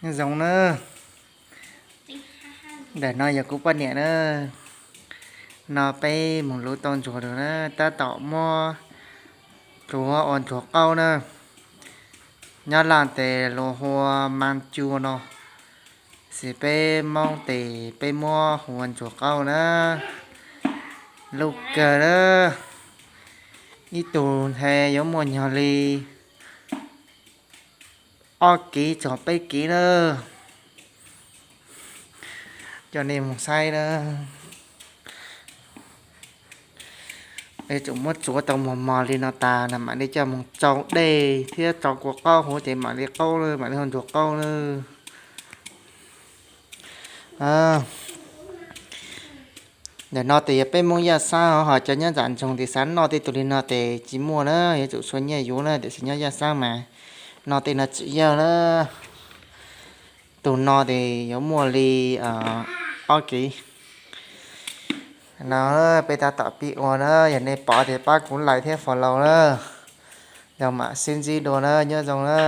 Nyob zoo na, ntawm no yog kuv poj niam na. No peb mus luv tau ntsuag lawm na, tab tom muab pluav ua ntsuag qaub na. Nyob Laj tes luag hu ua mas cua no, xws peb Moob tes peb muab hu ua ntsuag qaub na. Lub kawg na, ib tug nthe yuav muaj nyog li ob kiv txog peb kiv na. Coj nej mus saib na. Yuav tsum muab tsuav tau mos mos li no tas no mam li coj mus tsau dej thiab tsau kua qaub huv ces mam li qaub lawm, mam li hu ntsuag qaub lawm. Ntawm no tes yog peb Moob Yaj Xab, ho cov nyob nram nroog tes xav noj tej tus li no tes tsis muaj na, yuav tsum txhua nyiaj yuav na, tiam sis nyob Yaj Xab mas noj tej no tsis yog na. Tus no tes yuav muaj li ob kiv. No peb tab tom pib ua na, yog nej pom tes pab kuv like thiab follow na, yog mam sib ntsib dua na, nyob zoo na.